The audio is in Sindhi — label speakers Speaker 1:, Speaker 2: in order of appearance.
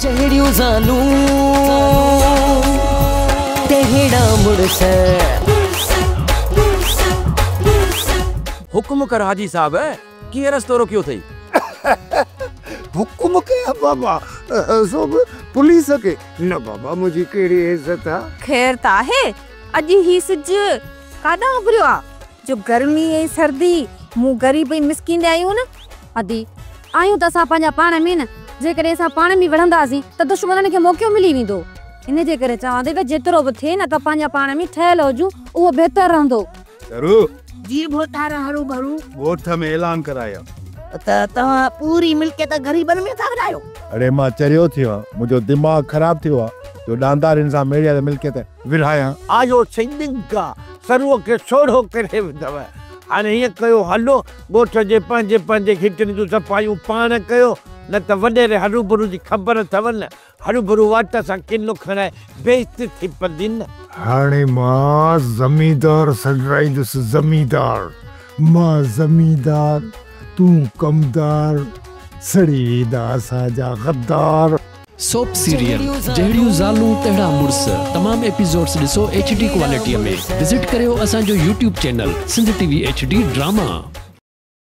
Speaker 1: جهڙيون زالون تهڙا مڙس.
Speaker 2: حڪم ڪر حاجي صاحب، ڪيئن رستو روڪيو اٿئي؟
Speaker 3: حڪم ڪيان بابا، سو به پوليس کي؟ نه بابا منهنجي ڪهڙي عزت آ.
Speaker 4: خير ته آهي، اڄ هي سج ڪاڏانهن اڀريو آ، جو گرمي ۽ سردي مون غريب ۽ مسڪين ڏي آيون نه.
Speaker 5: ادي، آهيون ته اسان پنهنجا پاڻ ۾ نه، جيڪڏهن اسان پاڻ ۾ وڙهنداسين ته دشمنن کي موقعو ملي ويندو. ان جي ڪري چوان ٿي ته جيترو به ٿئي نه ته پنهنجا پاڻ ۾ ٺهيل هجون اهو بهتر رهندو.
Speaker 3: سرو!
Speaker 6: جي ڀوتار هروڀرو.
Speaker 3: ڳوٺ ۾ اعلان ڪرايو.
Speaker 6: ته توهان پوري ملڪيت غريبن ۾ ٿا ورهايو.
Speaker 3: اڙي مان چريو ٿيو آهيان، منهنجو دماغ خراب ٿيو آهي جو ڏاندارين سان ميڙيل ملڪيت ورهايان.
Speaker 7: آيو سائين ڏنگا، سروء کي سوڙهو ڪري وڌو. هاڻي هيئن ڪيو هلو، ڳوٺ جي پنهنجي پنهنجي گهٽين جون صفايون پاڻ ڪيو، نه ته وڏيري هروڀرو جي خبر اٿو نه، هروڀرو واٽ سان ڪنو کڻائي بي عزتي ٿي پوندي نه.
Speaker 3: هاڻي مان زميندار سڏرائيندس زميندار، مان زميندار، تون ڪمدار، سڙي ويندا اسان جا غدار.
Speaker 8: سوپ سيريل جهڙيون زالون تهڙا مڙس تمام ايپيسوڊس ڏسو ايڇ ڊي ڪوالٽي ۾ وزٽ ڪريو اسان جو YouTube channel Sindh T V H D drama.